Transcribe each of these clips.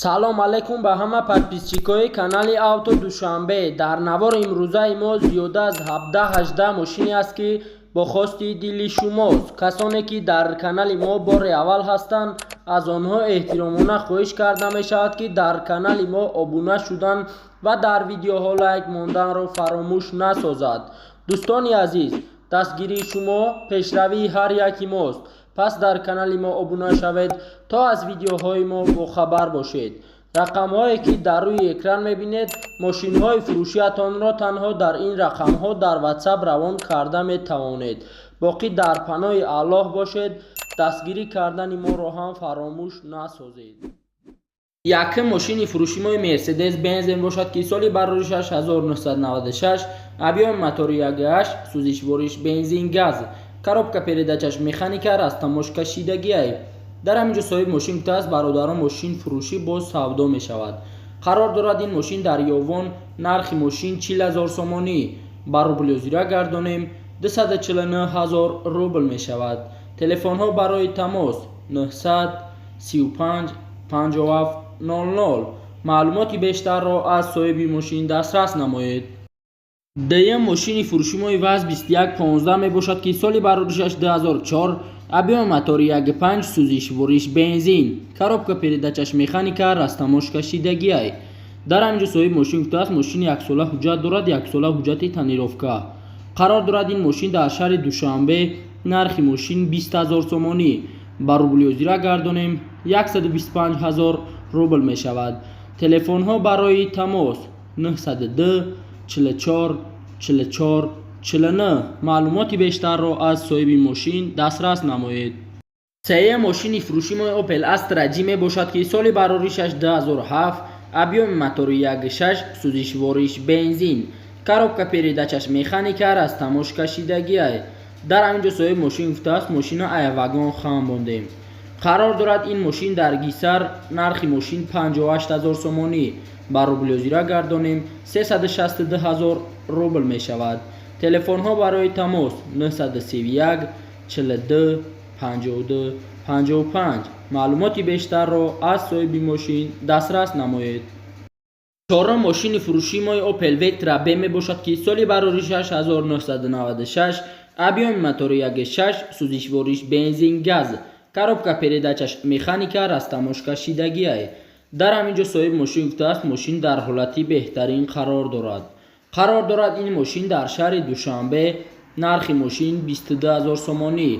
Салом алейкум ба ҳама подписчикои канали Авто Душанбе. Дар навори имрӯзаи мо зиёда аз 17-18 мошине аст, ки бо хости дили шумост. Касоне ки дар канали мо бори аввал ҳастанд, аз онҳо эҳтиромона хоҳиш карда мешавад, ки дар канали мо обуна шудан ва дар видеоҳо лайк монданро фаромӯш насозад. Дӯстони азиз, дастгирии шумо пешравии ҳар яки мост. Пас дар канали мо обуна шавед, то аз видеоҳои мо бохабар бошед. Рақамҳое ки дар рӯи экран мебинед, мошинҳои фурӯшиатонро танҳо дар ин рақамҳо дар Ватсап равон карда метавонед. Боқӣ дар паноҳи Аллоҳ бошед, дастгирӣ кардани моро ҳам фаромӯш насозед. Якум мошини фурӯшимои Мерседес Бенз мебошад, ки соли бароришаш 1996, объёми мотори 1.8, сӯзишвориш бензин, газ, коробка передачаш механика, растаможкашидагиай. Дар ҳамин ҷо соҳиби мошин гуфтааст: «Бародарон, мошин фурӯшӣ боз савдо мешавад». Қарор дорад ин мошин дар Ёвон. Нархи мошин 40 000 сомонӣ, ба рубли ҳозира гардонем, 249 ҳазор рубл мешавад. Телефонҳо барои тамос 935 57 00. Маълумоти бештарро аз соҳиби мошин дастрас намоед. Дуюм мошини фурӯшимои ВАЗ 2115 мебошад, ки соли бароришаш 2004, объёми мотори 1.5, сӯзишвориш бензин, коробка передачаш механика, растаможкашидагиай. Дар ҳамин ҷо соҳиби мошин гуфтааст, мошини яксола ҳуҷҷат дорад, яксола ҳуҷҷати тонировка. Қарор дорад ин мошин дар шаҳри Душанбе. Нархи мошин 20 000 сомонӣ, ба рубли ҳозира гардонем, 125 ҳазор рубл мешавад. Телефонҳо барои тамос 902 44 44 49. Маълумоти бештарро аз соҳиби мошин дастрас намоед. Сеюм мошини фурӯшимои Opel Astra J мебошад, ки соли бароришаш 2007, объёми мотори 1.6, сӯзишвориш бензин, коробка передачаш механика, растаможкашидагиай. Дар ҳамин ҷо соҳиби мошин гуфтааст, мошина ая вагон хам мондем. Қарор дорад ин мошин дар Гисар. Нархи мошин 58 ҳазор сомонӣ, ба рубли ҳозира гардонем, 362 ҳазор рубл мешавад. Телефонҳо барои тамос 931 42 52 55. Маълумоти бештарро аз соҳиби мошин дастрас намоед. Чорум мошини фурӯшимои Opel Vectra B мебошад, ки соли бароришаш 1996, объёми мотори 1.6, сӯзишвориш бензин, газ, коробка передачаш механика, растаможкашидагиай. Дар ҳамин ҷо соҳиби мошин гуфтааст, мошин дар ҳолати беҳтарин қарор дорад. Қарор дорад ин мошин дар шаҳри Душанбе. Нархи мошин 22 ҳазор сомонӣ,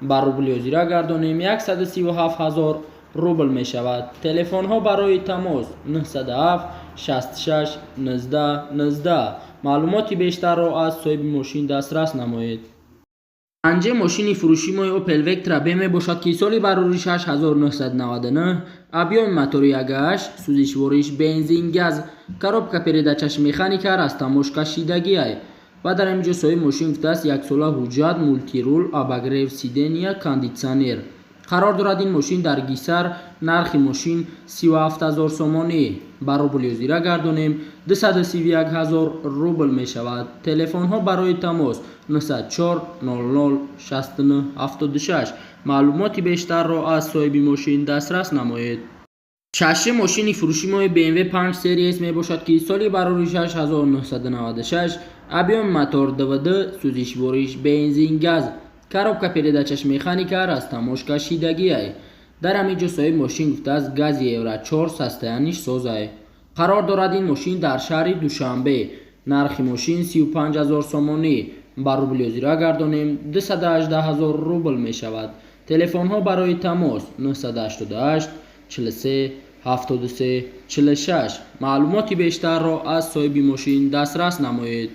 ба рубли ҳозира гардонем, 137 ҳазор рубл мешавад. Телефонҳо барои тамос 907 66 19 19. Маълумоти бештарро аз соҳиби мошин дастрас намоед. Панҷум мошини фурӯшимои Opel Vectra B мебошад, ки соли бароришаш 1999, объёми мотори 1.8, сӯзишвориш бензин, газ, коробка передачаш механика, растаможкашидагиай. Ва дар ҳамин ҷо соҳиби мошин гуфтааст, яксола ҳуҷҷат, мультируль, обогрев сидения, кондитсионер. Қарор дорад ин мошин дар Гисар. Нархи мошин 37 ҳазор сомонӣ, ба рубли ҳозира гардонем, 231 ҳазор рубл мешавад. Телефонҳо барои тамос 904 00 69 76. Маълумоти бештарро аз соҳиби мошин дастрас намоед. Шашум мошини фурӯшимои BMW 5 Series мебошад, ки соли бароришаш 1996, объёми мотор 2.2, сӯзишвориш бензин, газ, коробка передачаш механика, растаможкашидагиай. Дар ҳамин ҷо соҳиби мошин гуфтааст, гази Евро 4, состояниеш созай. Қарор дорад ин мошин дар шаҳри Душанбе. Нархи мошин 35 ҳазор сомонӣ, ба рубли ҳозира гардонем, 218 ҳазор рубл мешавад. Телефонҳо барои тамос 988 43 73 46. Маълумоти бештарро аз соҳиби мошин дастрас намоед.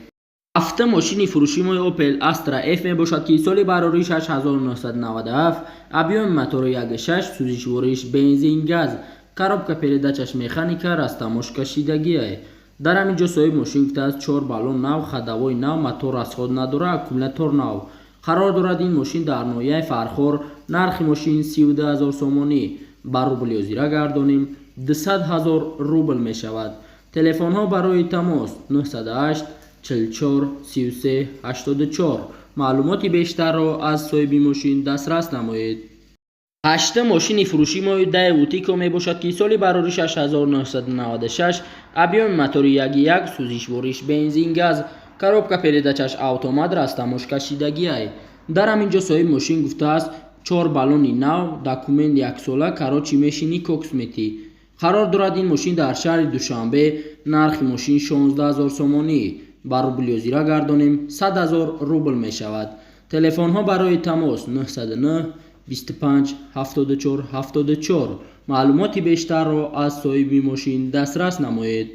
Ҳафтум мошини фурӯшимои Opel Astra F мебошад, ки соли бароришаш 1997, объёми мотори 1.6, сӯзишвориш бензин, газ, коробка передачаш механика, растаможкашидагиай. Дар ҳамин ҷо соҳиби мошин гуфтааст, чор баллон нав, ходовой нав, мотор расход надорад, аккумулятор нав. Қарор дорад ин мошин дар ноҳияи Фархор. Нархи мошин 32 ҳазор сомонӣ, ба рубли ҳозира гардонем, 200 ҳазор рубл мешавад. Телефонҳо барои тамос 908 44 33 84. Маълумоти бештарро аз соҳиби мошин дастрас намоед. Ҳаштум мошини фурӯшии мо Daewoo Tico мебошад, ки соли бароришаш 1996, объёми мотори 1.1, сӯзишвориш бензин, газ, коробка передачаш автомат, растаможка шидагиай. Дар ҳамин ҷо соҳиби мошин гуфтааст: чор баллони нав, документ яксола, короче, мешини, кокс метӣ. Қарор дорад ин мошин дар шаҳри Душанбе. Нархи мошин 16 000 сомонӣ, ба рубли ҳозира гардонем, 100 000 рубл мешавад. Телефонҳо барои тамос 909 25 74 74. Маълумоти бештарро аз соҳиби мошин дастрас намоед.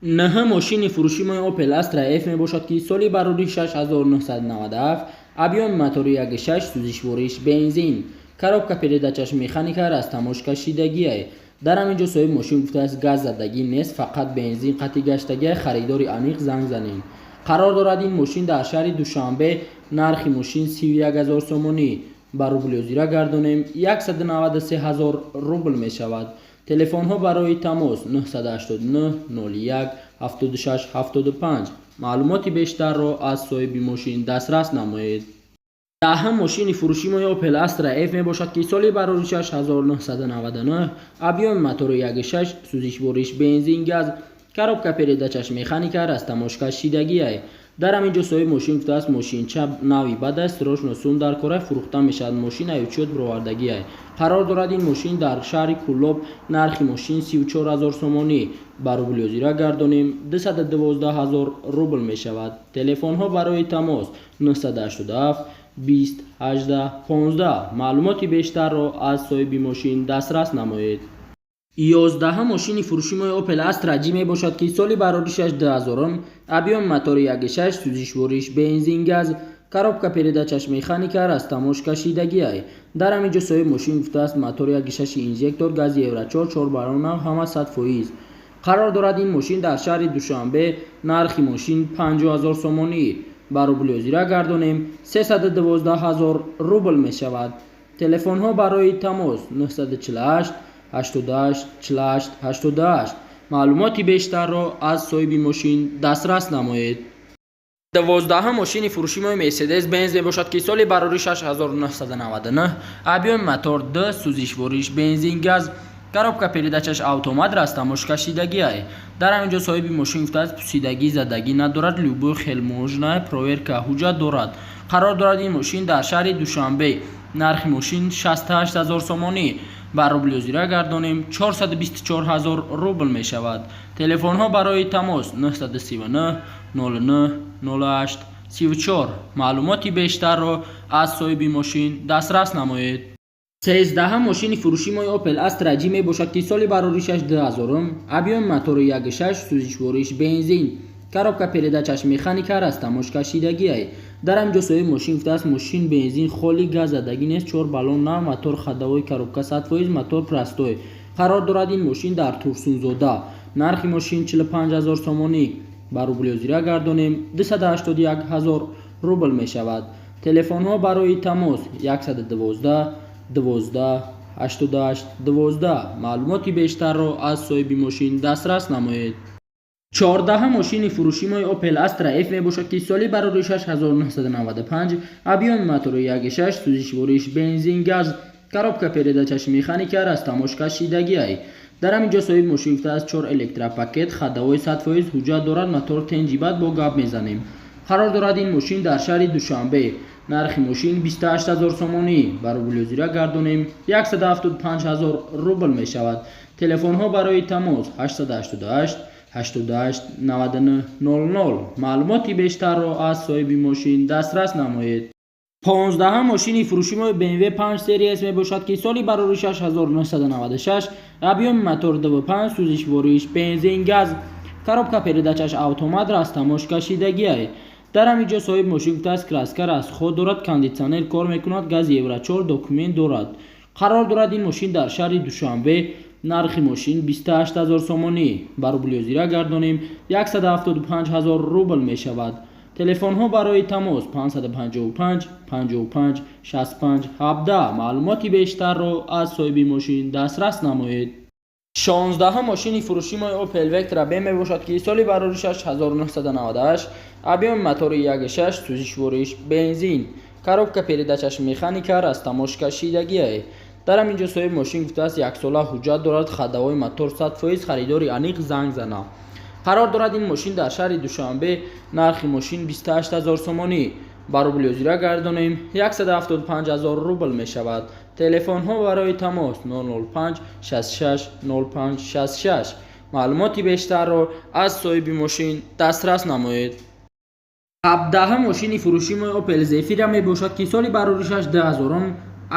Нӯҳум мошини фурӯшии мо Opel Astra F мебошад, ки соли бароришаш 1997, объёми мотори 1.6, сӯзишвориш бензин, коробка передачаш механика, растаможка шидагиай. Дар ҳамин ҷо соҳиби мошин гуфтааст: газ задагӣ нест, фақат бензин қатъи гаштагиай, харидори аниқ занг занед. Қарор дорад ин мошин дар шаҳри Душанбе. Нархи мошин 31 000 сомонӣ, ба рубли ҳозира гардонем, 193 000 рубл мешавад. Телефонҳо барои тамос 989 01 76 75. Маълумоти бештарро аз соҳиби мошин дастрас намоед. Даҳум мошини фурӯшии мо Opel Astra F мебошад, ки соли бароришаш 1999, объёми мотори 1.6, сӯзишвориш бензин, газ, коробка передачаш механика, растаможка шидагиай. Дар ҳамин ҷо соҳиби мошин гуфтааст: мошинча нави бад аст, срочно сум дар кора, фурӯхта мешавад. Мошин аючёт бировардагиай. Қарор дорад ин мошин дар шаҳри Кӯлоб. Нархи мошин 34 000 сомонӣ, ба рубли ҳозира гардонем, 212 000 рубл мешавад. Телефонҳо барои тамос 987 20 18 15. Маълумоти бештарро аз соҳиби мошин дастрас намоед. 11-ум мошини фурӯшии мо Opel Astra J мебошад, ки соли бароришаш 2000, объёми мотори 1.6, сӯзишвориш бензин, газ, коробка передачаш механика, растаможка шидагиай. Дар ҳамин ҷо соҳиби мошин гуфтааст: мотори 1.6 инжектор, гази евро 4, чор баллон нав, ҳама 100%. Қарор дорад ин мошин дар шаҳри Душанбе. Нархи мошин 50 000 сомонӣ, ба рубли ҳозира гардонем, 312 000 рубл мешавад. Телефонҳо барои тамос 948 88 48 88. Маълумоти бештарро аз соҳиби мошин дастрас намоед. 12-ум мошини фурӯшии мо Мерседес Бенз мебошад, ки соли бароришаш 1999, объёми мотор д, сӯзишвориш бензин, газ, коробка передачаш автомат, растаможка шидагиай. Дар ҳамин ҷо соҳиби мошин гуфтааст: пусидагӣ, задагӣ надорад, любой хел можно, проверка, ҳуҷҷат дорад. Қарор дорад ин мошин дар шаҳри Душанбе. Нархи мошин 68 000 сомонӣ, ба рубли ҳозира гардонем, 424 000 рубл мешавад. Телефонҳо барои тамос 939 09 08 34. Маълумоти бештарро аз соҳиби мошин дастрас намоед. 13-ум мошини фурӯшии мо Opel Astra J мебошад, ки соли бароришаш 2000, объёми мотори 1.6, сӯзишвориш бензин, коробка передачаш механика, растаможка шидагиай. Дар ҳамин ҷо соҳиби мошин гуфтааст: мошин бензин холи, газ задагӣ нест, чор баллон нав, мотор ходовой, коробка 100%, мотор простой. Қарор дорад ин мошин дар Турсунзода. Нархи мошин 45 000 сомонӣ, ба рубли ҳозира гардонем, 281 000 рубл мешавад. Телефонҳо барои тамос 112 12 88 12. Маълумоти бештарро аз соҳиби мошин дастрас намоед. 14-ум мошини фурӯшии мо Opel Astra F мебошад, ки соли бароришаш 1995, объёми мотори 1.6, сӯзишвориш бензин, газ, коробка передачаш механика, растаможка шидагиай. Дар ҳамин ҷо соҳиби мошин гуфтааст: чор электропакет, ходовой 100%, ҳуҷҷат дорад, мотор тенҷибат, бо гап мезанем. Қарор дорад ин мошин дар шаҳри Душанбе. Нархи мошин 28 000 сомонӣ, ба рубли ҳозира гардонем, 175 000 рубл мешавад. Телефонҳо барои тамос 888 88 99 00. Маълумоти бештарро аз соҳиби мошин дастрас намоед. 15-ум мошини фурӯшии мо BMW 5 Series мебошад, ки соли бароришаш 1996, объёми мотор 2.5, сӯзишвориш бензин, газ, коробка передачаш автомат, растаможка шидагиай. Дар ҳамин ҷо соҳиби мошин гуфтааст: краска, расход дорад, кондитсионер кор мекунад, гази евро 4, документ дорад. Қарор дорад ин мошин дар шаҳри Душанбе. Нархи мошин 28 000 сомонӣ, ба рубли ҳозира гардонем, 175 000 рубл мешавад. Телефонҳо барои тамос 555 55 65 17. Маълумоти бештарро аз соҳиби мошин дастрас намоед. 16-ум мошини фурӯшии мо Opel Vectra B мебошад, ки соли бароришаш 1998, объёми мотори 1.6, сӯзишвориш бензин. Коробка передачаш механика, растаможка шидагиае. Дар ҳамин ҷо соҳиби мошин гуфтааст, яксола ҳуҷҷат дорад, ходовой мотор 100%, харидори аниқ занг зана. Қарор дорад ин мошин дар шаҳри Душанбе. Нархи мошин 28 ҳазор сомонӣ, ба рубли ҳозира гардонем, 175 ҳазор рубл мешавад. Телефонҳо барои тамос 005 66 05 66. Маълумоти бештарро аз соҳиби мошин дастрас намоед. 17-ҳам мошини фурӯшии мо Opel Zafira мебошад, ки соли бароришаш 2000-ум,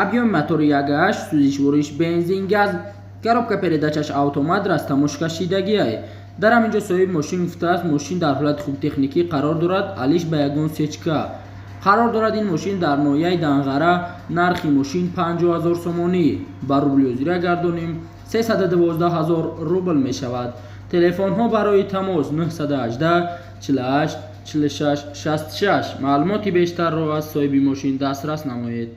объёми мотори 1.8, сӯзишвориш бензин, газ, коробка передачаш автомат, растаможка шидагиае. Дар ҳамин ҷо соҳиби мошин гуфтааст, мошин дар ҳолати хуби техникӣ қарор дорад, алиш ба ягон сечка. Қарор дорад ин мошин дар ноҳияи Данғара. Нархи мошин 50 ҳазор сомонӣ, ба рубли ҳозира гардонем, 312 ҳазор рубл мешавад. Телефонҳо барои тамос 918 48 46 66. Маълумоти бештарро аз соҳиби мошин дастрас намоед.